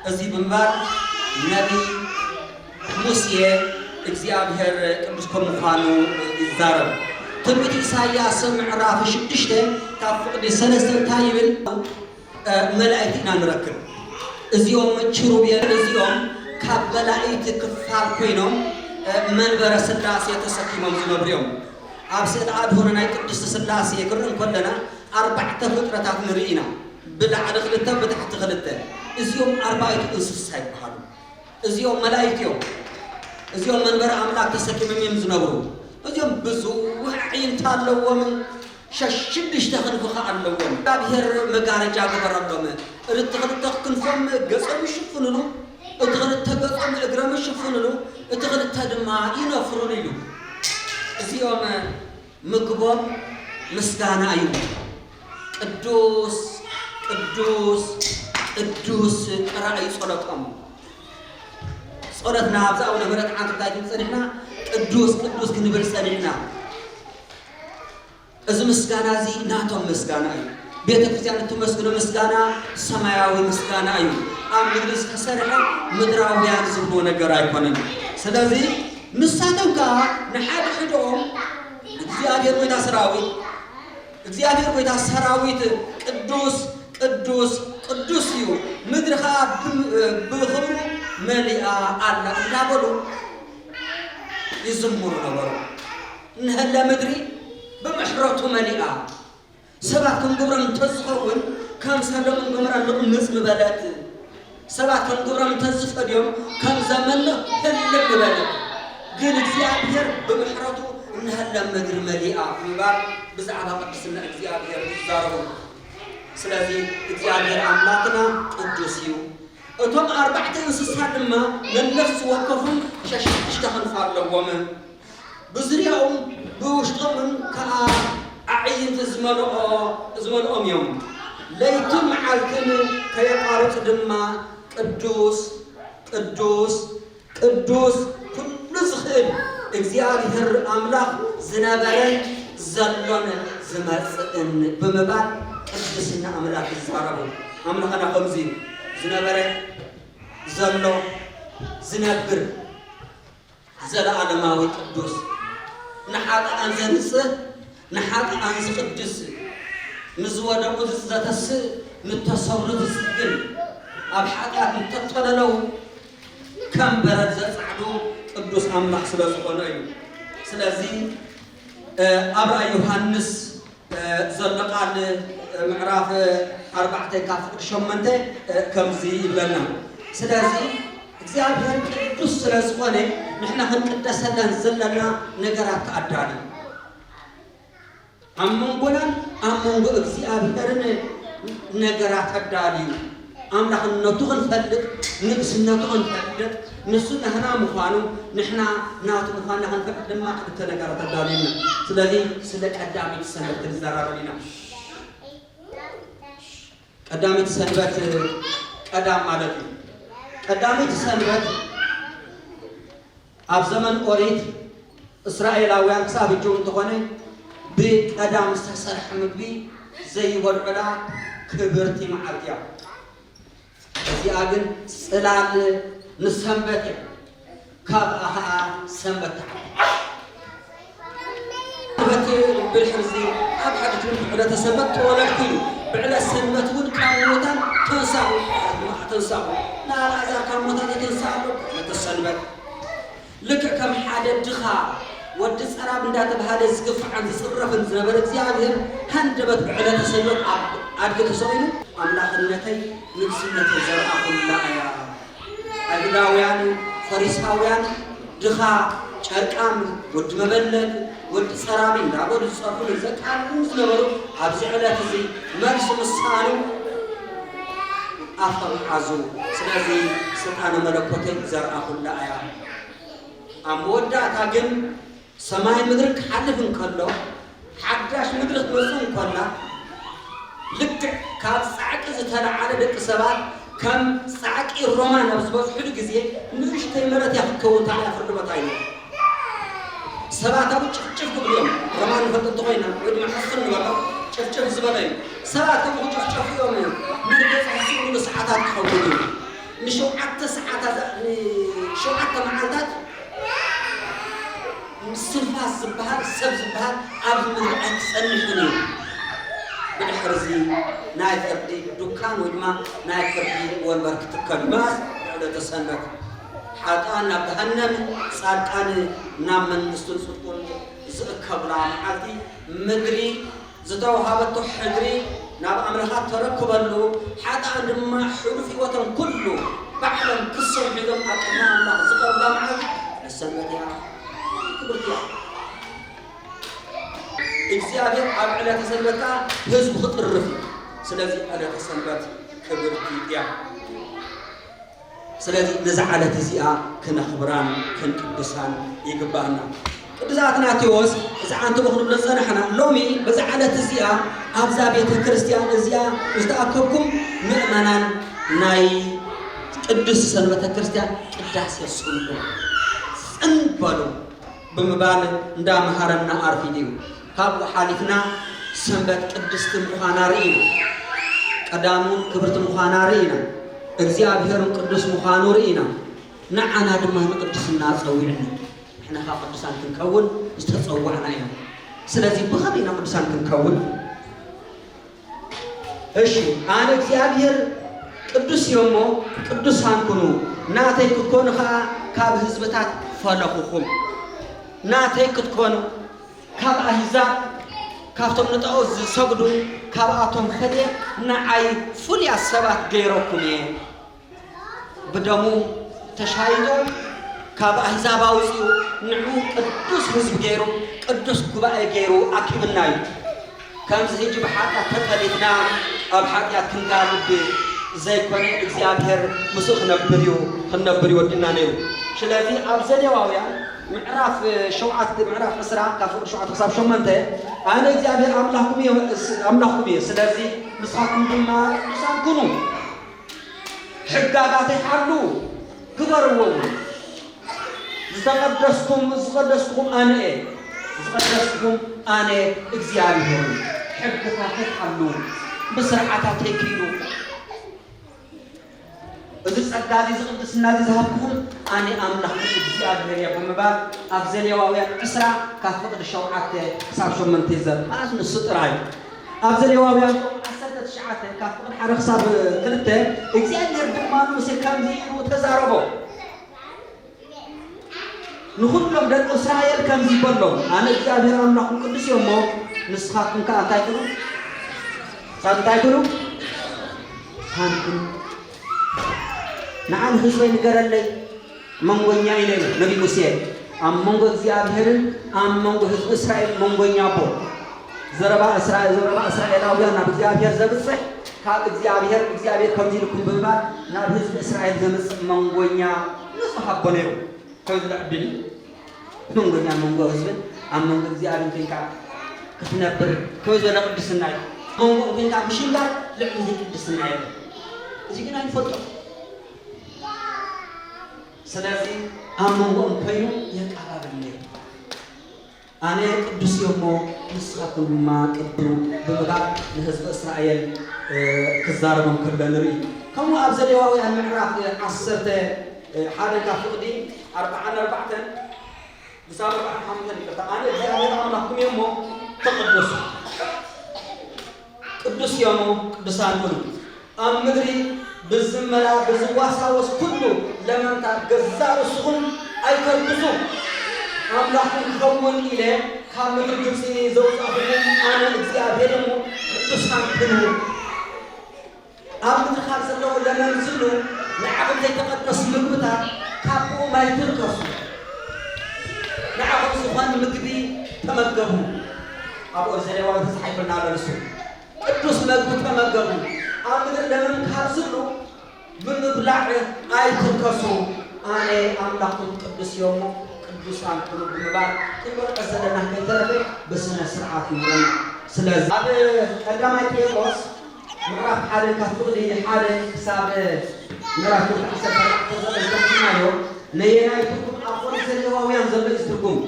እዚ ብምባል ነቢይ ሙሴ እግዚኣብሔር ቅዱስ ከም ምዃኑ ይዛረብ። ትንቢት ኢሳይያስ ምዕራፍ ሽዱሽተ ካብ ፍቕዲ ሰለስተ እንታይ ይብል? እ፣ መላእክቲ ኢና ንረክብ። እዚኦም ኪሩቤል እዚኦም ካብ መላእክቲ ክፋል ኮይኖም፣ እ፣ መንበረ ስላሴ ተሰኪሞም ዝነብሩ እዮም። ኣብ ስእሊ ኣድህኖ ናይ ቅድስቲ ስላሴ ክንርኢ እንከለና ኣርባዕተ ፍጥረታት ንርኢ ኢና። ብላዕሊ ክልተ፣ ብታሕቲ ክልተ። እዚኦም ኣርባዕቱ እንስሳ ይበሃሉ። እዚኦም መላእክቲ እዮም። እዚኦም መንበረ ኣምላኽ ተሰኪሞም እዮም ዝነብሩ። እዚኦም ብዙሕ ኣዒንቲ ኣለዎም። ሸሽዱሽተ ክንፊ ኸኣ ኣለዎም። እግዚኣብሔር መጋረጃ ገበረሎም። እቲ ክልተ ክንፎም ገጾም ይሽፍንሉ፣ እቲ ክልተ ገጾም እግሮም ይሽፍንሉ፣ እቲ ክልተ ድማ ይነፍሩሉ ኢሉ። እዚኦም ምግቦም ምስጋና እዩ። ቅዱስ፣ ቅዱስ፣ ቅዱስ ጥራይ እዩ ጸሎቶም። ጸሎትና ኣብዚ ኣቡነ ምሕረተዓንቱ እንታይ ክንብል ጸኒሕና? ቅዱስ፣ ቅዱስ ክንብል ጸኒሕና። እዚ ምስጋና እዚ ናቶም ምስጋና እዩ። ቤተ ክርስቲያን እትመስግኖ ምስጋና ሰማያዊ ምስጋና እዩ። ኣብ ምድሪ ዝተሰርሐ ምድራውያን ዝብልዎ ነገር ኣይኮነን። ስለዚ ንሳቶም ከኣ ንሓድሕዶም እግዚኣብሔር ጐይታ ሰራዊት እግዚኣብሔር ጐይታ ሰራዊት ቅዱስ ቅዱስ ቅዱስ እዩ፣ ምድሪ ኸዓ ብክብሩ መሊኣ ኣላ እንዳበሉ ይዝምሩ ነበሩ። እንሀለ ምድሪ ብምሕረቱ መሊኣ። ሰባት ከም ግብሮም እንተዝኸውን ከም ሰዶምን ጎሞራን ንቕንጽ ምበለት። ሰባት ከም ግብሮም እንተዝፈድዮም ከም ዘመን ህልም ምበለት። ግን እግዚኣብሔር ብምሕረቱ እንሀለ ምድሪ መሊኣ ብምባል ብዛዕባ ቅድስና እግዚኣብሔር ይዛረቡ። ስለዚ እግዚኣብሔር ኣምላኽና ቅዱስ እዩ። እቶም ኣርባዕተ እንስሳ ድማ ነነፍሲ ወከፎም ሸሽሽተ ክንፊ ኣለዎም። ብዙርያኦም ብውሽጦምን ከኣ ኣዕይንቲ ዝመልኦ ዝመልኦም እዮም። ለይትን መዓልትን ከየቋርጽ ድማ ቅዱስ ቅዱስ ቅዱስ ኩሉ ዝኽእል እግዚኣብሔር ኣምላኽ ዝነበረን ዘሎን ዝመጽእን ብምባል ቅድስና ኣምላኽ ይዛረቡ። ኣምላኽና ከምዚ እዩ ዝነበረ ዘሎ ዝነብር ዘለዓለማዊ ቅዱስ ንሓጥኣን ዘንጽህ ንሓጥኣን ዝቕድስ ንዝወደቁ ዘተስእ ንተሰብሩ ዝጽግን ኣብ ሓጢኣት እንተተለለው ከም በረድ ዘጻዕዱ ቅዱስ ኣምላኽ ስለ ዝኾነ እዩ። ስለዚ ኣብ ራእይ ዮሃንስ ዘሎ ቃል ምዕራፍ ኣርባዕተ ካብ ፍቕዲ ሸሞንተ ከምዚ ይብለና። ስለዚ እግዚኣብሔር ቅዱስ ስለ ዝኾነ ንሕና ክንቅደሰለን ዘለና ነገራት ተኣዳሊ ኣብ መንጎናን ኣብ መንጎ እግዚኣብሔርን ነገራት ኣዳልዩ ኣምላኽነቱ ክንፈልጥ ንግስነቱ ክንፈልጥ ንሱ ናህና ምዃኑ ንሕና ናቱ ምዃንና ክንፈልጥ ድማ ክልተ ነገራት ኣዳልዩና። ስለዚ ስለ ቀዳሚት ሰንበት ክንዘራረብ ኢና። ቀዳሚት ሰንበት ቀዳም ማለት እዩ። ቀዳሚት ሰንበት ኣብ ዘመን ኦሪት እስራኤላውያን ክሳብ ሕጂ እውን እንተኾነ ብቀዳም ዝተሰርሐ ምግቢ ዘይበልዑላ ክብርቲ መዓልቲ እያ። እዚኣ ግን ጽላል ንሰንበት እያ። ካብኣ ኸኣ ሰንበት ተሓልፈ። ሰንበት ብድሕርዚ ኣብ ሓድሕድ ዕለተ ሰንበት ተወለድኩ ኢሉ። ብዕለት ሰንበት እውን ካብ ሙታን ተንሳኡ፣ ተንሳኡ። ንኣልኣዛር ካብ ሙታን የተንሳኣሉ ዕለተ ሰንበት። ልክዕ ከም ሓደ ድኻ ወዲ ጸራብ እንዳተባሃለ ዝግፋዕን ዝጽረፍን ዝነበረ እግዚኣብሔር ሃንደበት ብዕለተ ሰንበት ኣብ ኣድጊ ተሰቒሉ ኣምላኽነተይ ንግስነተይ ዘርኣኹላ እያ። ኣይሁዳውያን ፈሪሳውያን ድኻ ጨርቃም ወዲ መበለት ወዲ ጸራቢ እንዳበሉ ዝጸርፉ ዘቃልሉ ዝነበሩ ኣብዚ ዕለት እዚ መልሲ ምሳኑ ኣፈም ሓዙ። ስለዚ ስልጣነ መለኮተይ ዘርኣኹላ እያ። ኣብ መወዳእታ ግን ሰማይ ምድሪ ክሓልፍ እንከሎ ሓዳሽ ምድሪ ክትመጽእ እንከላ ልክዕ ካብ ጻዕቂ ዝተለዓለ ደቂ ሰባት ከም ጻዕቂ ሮማን ኣብ ዝበዝሕሉ ግዜ ንእሽተይ መረት እያ ክትከውን ታዲያ ፍርዲ ቦታ እዩ። ሰባት ኣብኡ ጭፍጭፍ ክብሉ እዮም። ሮማን ንፈልጥ እንተኾይና ወይ ድማ ሕፍን ንበሎ ጭፍጭፍ ዝበለ እዩ። ሰባት ከምኡ ክጭፍጨፉ እዮም። መርገጺ ዝስእኑሉ ሰዓታት ክኸውን እዩ። ንሸውዓተ ሰዓታት ንሸውዓተ መዓልታት ምስንፋስ ዝበሃል ሰብ ዝበሃል ኣብዚ ምድሪ ኣይክጸንሕን እዩ። ብድሕርዚ ናይ ፍርዲ ዱካን ወይ ድማ ናይ ፍርዲ ወንበር ክትከል መስ ዕለተ ሰንበት ሓጥኣን ናብ ገሃነም ጻድቃን ናብ መንግስትን ጽድቁን ዝእከብላ መዓልቲ ምድሪ ዝተዋሃበቶ ሕድሪ ናብ ኣምላኻ ተረክበሉ ሓጥኣን ድማ ሕሉፍ ህይወቶም ኩሉ ባዕሎም ክሶም ሒዞም ኣብ ቅድሚ ኣምላኽ ዝቐርብላ መዓልቲ ዕለት ሰንበት እያ። ክብርቲ እያ። እግዚኣብሔር ኣብ ዕለተ ሰንበት ከዓ ህዝቡ ክጥርፍ እዩ። ስለዚ ዕለተ ሰንበት ክብርቲ እያ። ስለዚ ነዛ ዕለት እዚኣ ክነኽብራን ክንቅድሳን ይግባእና። ቅዱስ ኣትናቴዎስ እዚ ዓንተቦ ክንብሎ ዝጸናሕና ሎሚ በዛ ዕለት እዚኣ ኣብዛ ቤተ ክርስቲያን እዚኣ ዝተኣከብኩም ምእመናን ናይ ቅድስቲ ሰንበተ ክርስቲያን ቅዳሴ ጽምዶ ጽን በሉ ብምባል እንዳመሃረና ኣርፊዱ እዩ። ካብኡ ሓሊፍና ሰንበት ቅድስቲ ምዃና ርኢና፣ ቀዳም እውን ክብርቲ ምዃና ርኢና፣ እግዚኣብሔር እውን ቅዱስ ምዃኑ ርኢና፣ ንዓና ድማ ንቅድስና ጸዊዕና። ንኻ ቅዱሳን ክንከውን ዝተጸዋዕና እዮም። ስለዚ ብኸመይ ኢና ቅዱሳን ክንከውን? እሺ፣ ኣነ እግዚኣብሔር ቅዱስ እየ እሞ ቅዱሳን ኩኑ፣ ናተይ ክትኮኑ ኸኣ ካብ ህዝብታት ፈለኹኹም። ናተይ ክትኮኑ ካብ ኣህዛብ፣ ካብቶም ንጣኦት ዝሰግዱ፣ ካብኣቶም ፈልየ ንዓይ ፍሉያት ሰባት ገይረኩም እየ። ብደሙ ተሻይጡ ካብ ኣህዛብ ኣውፂኡ ንዑ ቅዱስ ህዝቢ ገይሩ ቅዱስ ጉባኤ ገይሩ ኣኪብና እዩ። ከምዚ ሕጂ ብሓጢኣት ተጠሊትና ኣብ ሓጢኣት ክንጋልብ ዘይኮነ እግዚኣብሔር ምስኡ ክነብር እዩ ክነብር ይወድና ነይሩ። ስለዚ ኣብ ዘሌዋውያን ምዕራፍ ሸውዓተ ምዕራፍ ዕስራ ካብ ፍቕዲ ሸውዓተ ክሳብ ሸሞንተ ኣነ እግዚኣብሔር ኣምላኽኩም እየ ኣምላኽኩም እየ ስለዚ ንስኻትኩም ድማ ቅዱሳን ኩኑ። ሕጋጋተይ ሓሉ ግበርዎ እውን። ዝተቐደስኩም ዝቐደስኩም ኣነ እየ። ዝቐደስኩም ኣነ እግዚኣብሔር እዩ። ሕግታተይ ሓሉ ብስርዓታተይ ኪዱ። እዚ ጸጋ እዚ ዝቕድስና እዚ ዝሃብኩም ኣነ ኣምላኽ እግዚኣብሔር እየ ብምባል ኣብ ዘሌዋውያን ዕስራ ካብ ፍቕዲ ሸውዓተ ክሳብ ሸሞንተ ይዘር ማለት ንሱ ጥራይ። ኣብ ዘሌዋውያን ዓሰርተ ትሽዓተ ካብ ፍቕዲ ሓደ ክሳብ ክልተ እግዚኣብሔር ድማ ንሙሴ ከምዚ ኢሉ ተዛረቦ። ንኹሎም ደቂ እስራኤል ከምዚ በሎም፣ ኣነ እግዚኣብሔር ኣምላኹም ቅዱስ እየ እሞ ንስኻትኩም ከኣ እንታይ ኩኑ? እንታይ ኩኑ? ሃንኩ። ንዓ ንህዝበይ ንገረለይ መንጎኛ እዩ ነይሩ ነቢ ሙሴ። ኣብ መንጎ እግዚኣብሔርን ኣብ መንጎ ህዝቢ እስራኤል መንጎኛ ኣቦ። ዘረባ እስራኤል ዘረባ እስራኤላውያን ናብ እግዚኣብሔር ዘብጽሕ ካብ እግዚኣብሔር እግዚኣብሔር ከምዚ ኢልኩም ብምባል ናብ ህዝቢ እስራኤል ዘምጽእ መንጎኛ ንሱ ሃቦ ነይሩ። ከዚ ዕድል መንጎኛ መንጎ ህዝብን ኣብ መንጎ እግዚኣብሔር ኮይንካ ክትነብር ከመይ ዝበለ ቅድስና እዩ። መንጎ ኮይንካ ምሽንጋር ልዕሊ እዚ ቅድስና የለን። እዚ ግን ኣይንፈልጦ። ስለዚ ኣብ መንጎኦም ኮይኑ የቀባብል ነይሩ። ኣነ ቅዱስ እየ እሞ ንስኻትኩም ድማ ቅዱ ብምባል ንህዝቢ እስራኤል ክዛረቦም ከሎ ንርኢ። ከምኡ ኣብ ዘሌዋውያን ምዕራፍ ዓሰርተ ሓደ ካብ ፍቕዲ ኣርብዓን ኣርባዕተን ክሳብ ኣርባዕን ሓሙሽተን ይቅርታ፣ ኣነ እግዚኣብሔር ኣምላኽኩም እየ እሞ ተቐደሱ። ቅዱስ እየ እሞ ቅዱሳን ኩኑ። ኣብ ምድሪ ብዝመላ ብዝዋሳወስ ኩሉ ለመንታ ገዛእ ርእስኹም ኣይተርክሱ። ኣምላኽኩም ክኸውን ኢለ ካብ ምድሪ ግብጺ ዘውጻእኹም ኣነ እግዚኣብሔር እሞ ቅዱሳን ኩኑ። ኣብ ምድሪ ካብ ዘለዉ ለመን ዝብሉ ንዓኹም ዘይተቐደሱ ምግብታት ካብ ብኦም ኣይትርከሱ። ንዓኹም ዝኾን ምግቢ ተመገቡ። ኣብ ኦሪት ዘሌዋውያን ተጻሒፉልና ኣሎ ንሱ። ቅዱስ መግቢ ተመገቡ። ኣብ ምድሪ ለመን ካብ ዝብሉ ብምብላዕ ኣይትርከሱ። ኣነ ኣምላኽኩም ቅዱስ እየ እሞ ቅዱሳን ኩኑ ብምባል ክንወርቀ ዘለና ከይተረፈ ብስነ ስርዓት ይብለና። ስለዚ ኣብ ቀዳማይ ጴጥሮስ ምዕራፍ ሓደ ካብ ፍቕዲ ሓደ ክሳብ ምዕራፍ ክልተ ዓሰርተ ኣርባዕተ ዘጠኝ ተምናዮ ነየናይ ትርጉም ኣብ ኦሪት ዘሌዋውያን ዘሎ እዩ ትርጉም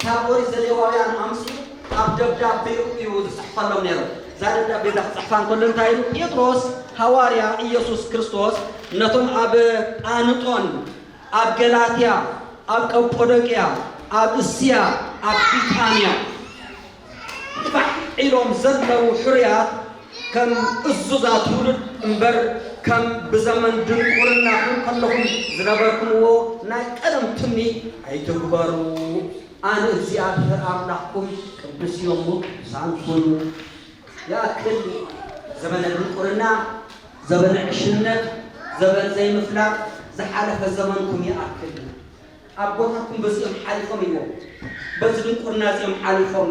ካብ ኦሪት ዘሌዋውያን ኣምፂኡ ኣብ ደብዳቤኡ እዩ ዝፅሕፈሎም ነይሩ። እዛ ደብዳቤ እዛ ክፅሕፋ እንከሎ እንታይ ኢሉ? ጴጥሮስ ሃዋርያ ኢየሱስ ክርስቶስ ነቶም ኣብ ጳንጦን፣ ኣብ ገላትያ፣ ኣብ ቀጶዶቅያ፣ ኣብ እስያ፣ ኣብ ቢታንያ ባሕ ኢሎም ዘለዉ ሕሩያት ከም እዙዛት ውሉድ እምበር ከም ብዘመን ድንቁርናኹም ከለኹም ዝነበርኩምዎ ናይ ቀደም ትምኒት ኣይትግበሩ። ኣነ እግዚኣብሔር ኣምላኽኩም ቅዱስ እየ እሞ ቅዱሳን ኩኑ። ይኣክል ዘበነ ድንቁርና፣ ዘበነ ዕሽነት፣ ዘበን ዘይምፍላጥ ዝሓለፈ ዘመንኩም ይኣክል። ኣቦታትኩም በዚኦም ሓሊፎም እዮም። በዚ ድንቁርና እዚኦም ሓሊፎም።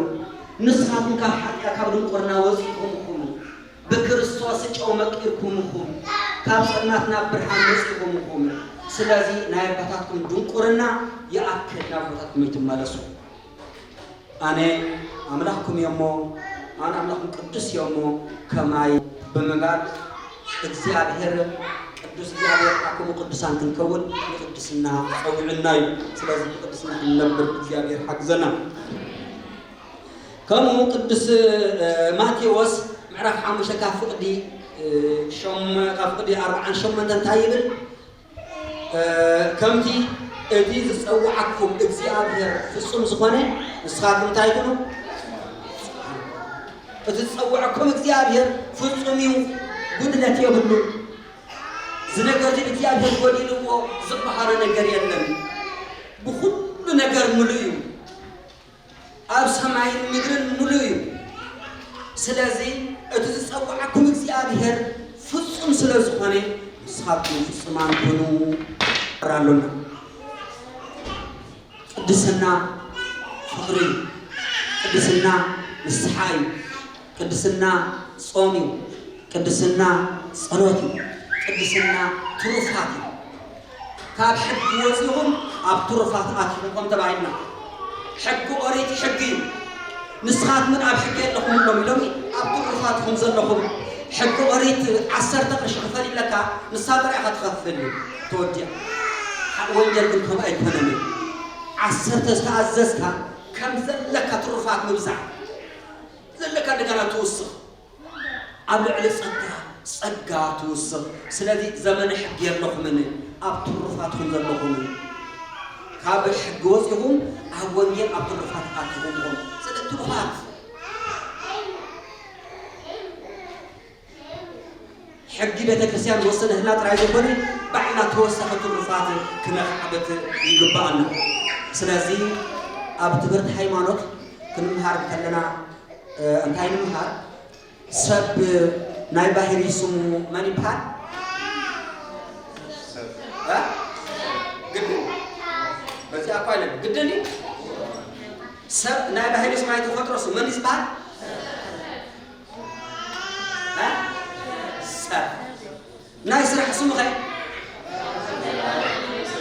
ንስኻትኩም ካብ ሓጢኣት ካብ ድንቁርና ወፂእኩም ኢኹም። ብክርስቶስ ጨው መቂርኩም ኢኹም። ካብ ጸልማት ናብ ብርሃን መጺእኩም ኢኹም። ስለዚ ናይ ኣቦታትኩም ድንቁርና ይኣክል፣ ናብ ኣቦታትኩም ይትመለሱ። ኣነ ኣምላኽኩም እየ እሞ፣ ኣነ ኣምላኽኩም ቅዱስ እየ እሞ፣ ከማይ ብምባል እግዚኣብሔር ቅዱስ እግዚኣብሔር ኣኩሙ ቅዱሳን ክንከውን ንቅድስና ጸዊዑና እዩ። ስለዚ ብቅድስና ክንነብር እግዚኣብሔር ሓግዘና። ከምኡ ቅዱስ ማቴዎስ ምዕራፍ ሓሙሽተ ካብ ፍቕዲ ሸም ካብ ፍቕዲ ኣርባዓን ሸሞንተን እንታይ ይብል? ከምቲ እቲ ዝጸውዓኩም እግዚኣብሔር ፍጹም ዝኾነ፣ ንስኻትኩም እንታይ ኩኑ? እቲ ዝጸውዐኩም እግዚኣብሔር ፍጹም እዩ፣ ጉድለት የብሉን። እዚ ነገር እዚ እግዚኣብሔር ጎዲልዎ ዝበሃሎ ነገር የለን። ብኹሉ ነገር ምሉእ እዩ። ኣብ ሰማይን ምድርን ምሉእ እዩ። ስለዚ እቲ ዝጸውዓኩም እግዚኣብሔር ፍጹም ስለ ዝኾነ፣ ንስኻትኩም ፍጹማን ኩኑ። ኣሎና። ቅድስና ፍቕሪ እዩ። ቅድስና ንስሓ እዩ። ቅድስና ጾም እዩ። ቅድስና ጸሎት እዩ። ቅድስና ትሩፋት እዩ። ካብ ሕጊ ወጺኹም ኣብ ትሩፋት ኣቲኹም ከም ተባሂልና፣ ሕጊ ኦሪት ሕጊ እዩ። ንስኻትኩም ኣብ ሕጊ የለኹም ኢሎም ኢሎም ኣብ ትሩፋትኩም ዘለኹም። ሕጊ ኦሪት ዓሰርተ ቅርሺ ክፈል ይብለካ፣ ንሳ ጥራይ ኢኻ ትኸፍል፣ ተወዲኣ። ሓ-፣ ወንጌል ግን ከምኡ ኣይኮነን። ዓሰርተ ዝተኣዘዝካ ከም ዘለካ ትሩፋት ምብዛሕ፣ ዘለካ እንደገና ትውስኽ። ኣብ ልዕሊ ጸጋ ጸጋ ትውስኽ። ስለዚ ዘመነ ሕጊ የለኹምን፣ ኣብ ትሩፋትኩም ዘለኹምን። ካብ ሕጊ ወጺኹም ኣብ ወንጌል ኣብ ትሩፋት ኣቲኹም ኢኹም። ስለ ትሩፋት ሕጊ ቤተ ክርስቲያን ዝወሰነትና ጥራይ ዘይኮነ፣ ባዕልና ተወሳኺ ትሩፋት ክነኻዕብት ይግባኣና። ስለዚ ኣብ ትምህርቲ ሃይማኖት ክንምሃር ከለና፣ እ፣ እንታይ ንምሃር? ሰብ ናይ ባህሪ ስሙ መን ይበሃል? እ? ግድን። በዚኣ እኳ ኢለን። ግድን እዩ። ሰብ ናይ ባህሪ ስሙ፣ ናይ ተፈጥሮ ስሙ መን ይበሃል? እ? ሰብ። ናይ ስራሕ ስሙ ኸ?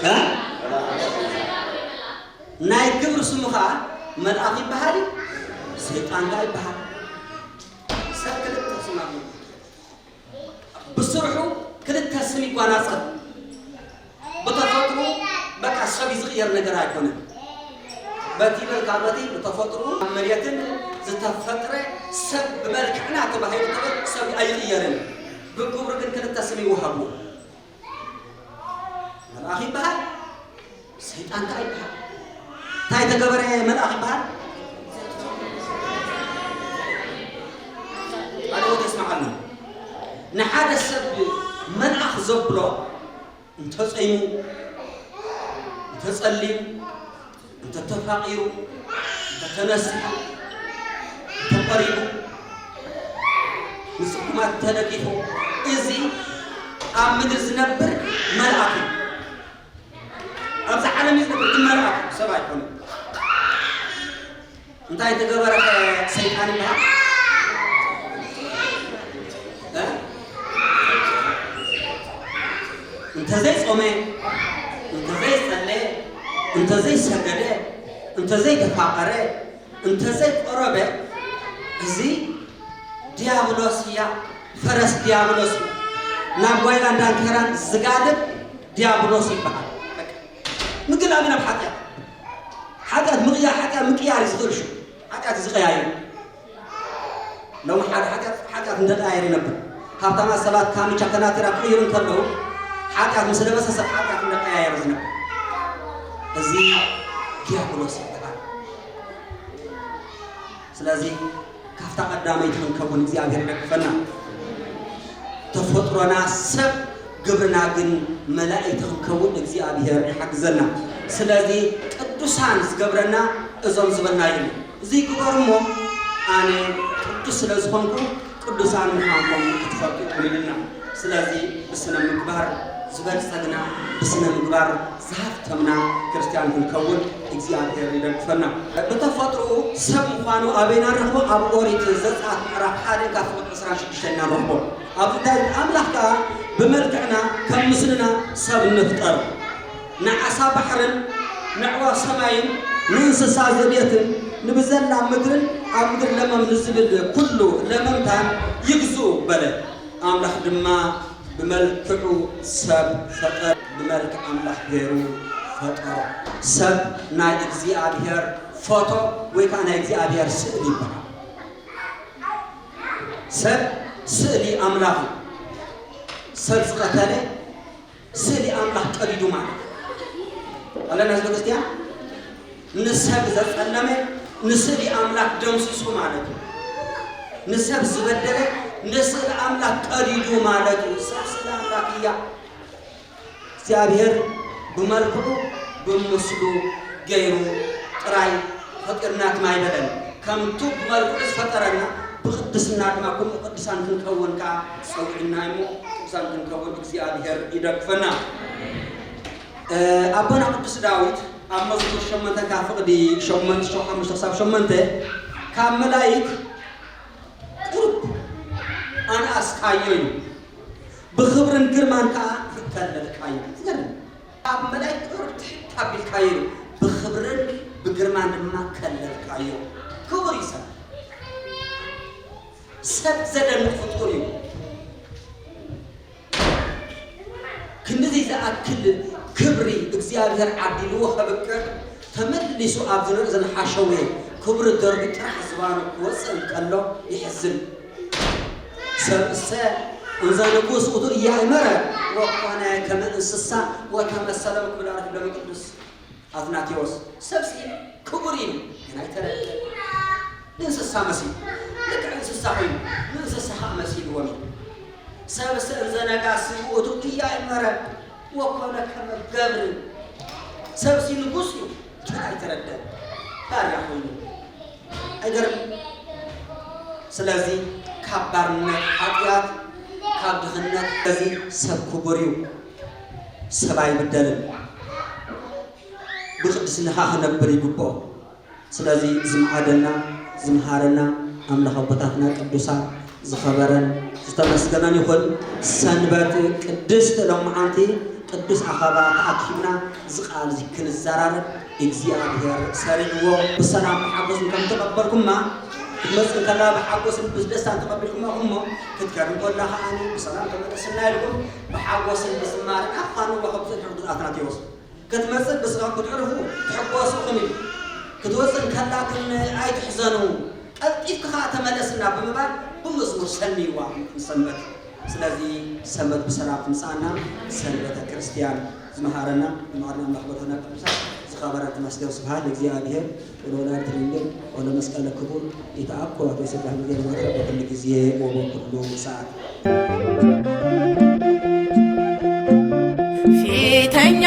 እ? ናይ ግብሪ ስሙ ኸዓ መልኣኽ ይበሃል እዩ፣ ሰይጣን ከኣ ይበሃል። ሰብ ክልተ ስም ኣለዎ። ብስርሑ ክልተ ስም ይጓናጸፍ። ብተፈጥሮ በቃ ሰብ እዩ፣ ዝቕየር ነገር ኣይኮነን። በቲ በልካ በቲ ብተፈጥሮ ኣብ መሬትን ዝተፈጥረ ሰብ ብመልክዕና ተባሂሉ ተበል ሰብ ኣይቕየርን። ብግብሩ ግን ክልተ ስም ይወሃብዎ። መልኣኽ ይበሃል፣ ሰይጣን ከኣ ይበሃል። እንታይ ተገበረ መልኣኽ ይበሃል? ኣነ ወደ ስምዓልና። ንሓደ ሰብ መልኣኽ ዘብሎ እንተጸይሙ፣ እንተጸሊም፣ እንተተፋቒሩ፣ እንተተነሲሑ፣ እንተቐሪቡ፣ ንጽጉማት ተደጊፉ፣ እዚ ኣብ ምድሪ ዝነብር መልኣኽ እዩ። ኣብዚ ዓለም እዩ ዝነብር፣ ግን መልኣኽ እዩ፣ ሰብ ኣይኮነን። እንታይ ተገበረ ኸ ሰይጣን ይበሃል? እ? እንተዘይጾመ፣ እንተዘይጸለየ፣ እንተዘይሰገደ፣ እንተዘይተፋቐረ፣ እንተዘይቆረበ፣ እዚ ዲያብሎስ እያ፣ ፈረስ ዲያብሎስ እዩ። ናብ ጓይላን ዳንኬራን ዝጋልብ ዲያብሎስ ይበሃል። በቃ። ምግላብ ናብ ሓጢኣት። ሓጢኣት ምቕያር፣ ሓጢኣት ምቅያር እዩ ዝኽእል ሽዑ። ሓጢኣት እዩ ዝቀያየር። ሎሚ ሓደ ሓጢኣት፣ ሓጢኣት እንዳቀያየረ ይነብር። ሃብታማት ሰባት ካምቻ ከናቲራ ክቕይሩ እንከለዉ፣ ሓጢኣት ምስ ለበሰ ሰብ ሓጢኣት እንዳቀያየረ ዝነብር። እዚ ዲያብሎስ ይበሃል። ስለዚ ካብታ ቀዳመይቲ ክንከውን እግዚኣብሔር ይደግፈና። ተፈጥሮና ሰብ፣ ግብርና ግን መላእክቲ ክንከውን እግዚኣብሔር ይሓግዘና። ስለዚ ቅዱሳን ዝገብረና እዞም ዝበልናዮም እዩ። እዚ ግበሩ እሞ ኣነ ቅዱስ ስለ ዝኾንኩ ቅዱሳን ምዃንኩም ክትፈልጡ ኢኹም ኢልና። ስለዚ ብስነ ምግባር ዝበልጸግና፣ ብስነ ምግባር ዝሃፍተምና ክርስትያን ክንከውን እግዚኣብሔር ይደግፈና። ብተፈጥሮኡ ሰብ ምዃኑ ኣበይና ንረኽቦ? ኣብ ኦሪት ዘጸኣት ምዕራፍ ሓደ ካብ ፍቕዲ ዕስራን ሽዱሽተን ኢና ንረኽቦ። ኣብዚ እንታይ፣ ኣምላኽ ከኣ ብመልክዕና ከም ምስልና ሰብ ንፍጠር፣ ንዓሳ ባሕርን ንኣዕዋፍ ሰማይን ንእንስሳ ዘቤትን ንብዘላ ምድርን ኣብ ምድሪ ለመም ንዝብል ኩሉ ለመምታን ይግዝኡ በለ። ኣምላኽ ድማ ብመልክዑ ሰብ ፈጠረ፣ ብመልክዕ ኣምላኽ ገይሩ ፈጠሮ። ሰብ ናይ እግዚኣብሔር ፎቶ ወይ ከዓ ናይ እግዚኣብሔር ስእሊ ይበሃል። ሰብ ስእሊ ኣምላኽ እዩ። ሰብ ዝቐተለ ስእሊ ኣምላኽ ቀዲዱ ማለት እዩ። ኣለና ህዝበ ክርስቲያን። ንሰብ ዘጸለመ ንስእሊ ኣምላክ ደምሲሱ ማለት እዩ። ንሰብ ዝበደለ ንስእሊ ኣምላክ ቀዲዱ ማለት እዩ። ሰብ ስእሊ ኣምላክ እያ። እግዚኣብሔር ብመልክዑ ብምስሉ ገይሩ ጥራይ ፈጢርና ትም ኣይበለን። ከምቱ ብመልክዑ ዝፈጠረና ብቅድስና ድማ ከምኡ ቅዱሳን ክንከውን ከዓ ጸዊዕና እሞ ቅዱሳን ክንከውን እግዚኣብሔር ይደግፈና። ኣቦና ቅዱስ ዳዊት ኣብ መዝሙር ሸመንተ ካብ ፍቕዲ ሸመንተ ሸሓምሽተ ክሳብ ሸመንተ ካብ መላይክ ቁሩብ ኣንኣስካዮ እዩ፣ ብኽብርን ግርማን ከዓ ከለልካዮ። ዝገርም። ካብ መላይክ ቁሩብ ትሕት ኣቢልካዮ እዩ፣ ብኽብርን ብግርማን ድማ ከለልካዮ። ክቡር እዩ ሰብ። ሰብ ዘደንቕ ፍጡር እዩ። ክንድዚ ዝኣክል ክብሪ እግዚኣብሔር ዓዲልዎ ከብቅዕ ተመሊሱ ኣብ ዝንርኢ ዝንሓሸወ ክብሪ ደርቢ ጥራሕ ዝባኑ ክወፅእ እንከሎ ይሕዝን። ሰብእሰ እንዘ ንጉስ ውእቱ ኢያእመረ ወኮነ ከመ እንስሳ ወተመሰለ ክብል ኣረፍ ደም ቅዱስ ኣትናቴዎስ። ሰብሲ ክቡር እዩ ግን ኣይተረድእ። ንእንስሳ መሲሉ ልክዕ እንስሳ ኮይኑ ንእንስሳ ከዓ መሲልዎም እዩ። ሰብሲ እንዘ ነጋሲ ውእቱ ኢያእመረ ወኮነ ከመ ገብር። ሰብሲ ንጉስ እዩ ግን ኣይተረድእ ባርያ ኮይኑ። ኣይገርም? ስለዚ ካብ ባርነት ሓጢኣት ካብ ድኽነት እዚ ሰብ ክቡር እዩ። ሰብ ኣይብደልን። ብቅድስና ክነብር ይግብኦ። ስለዚ ዝምዓደና ዝምሃረና ኣምላኽ ኣቦታትና ቅዱሳን ዝኸበረን ዝተመስገነን ይኹን። ሰንበት ቅድስት ሎምዓንቲ ቅዱስ ኣኸባ ተኣኪብና እዚ ቃል እዚ ክንዘራረብ እግዚኣብሔር ሰሪዕዎ። ብሰላም ብሓጎስን ከም ተቐበልኩማ ክትመጽእ ከላ ብሓጎስን ብደስታን ተቐቢልኩማ እሞ ክትከድ እንኮላ ከዓኒ ብሰላም ተመለስና ኢልኩም ብሓጎስን ብዝማርን ኣፋንዎ ከም ዝንሕር ብፁዕ ኣትናቴዎስ ክትመጽእ ብስራብ ክትዕርፉ ትሕጎሱ ኢኹም ኢሉ። ክትወጽእ እንከላ ግን ኣይትሕዘኑ፣ ቀልጢፍኪ ኸኣ ተመለስና ብምባል ብመዝሙር ሰንይዋ ንሰንበት። ስለዚ ሰንበት ብሰላም ትምጻእና፣ ሰንበተ ክርስትያን ዝመሃረና ዝመሃረና ኣምላኽ ኣቦታትና ቅዱሳን ዝኸበረ ተመስገን ስብሐት ለእግዚኣብሔር ወለወላዲቱ ድንግል ወለመስቀለ ክቡር። ይትአኮ ወይስብሐ ለእግዚኣብሔር በኩሉ ጊዜ ወበኩሉ ሰዓት። ፊተኛ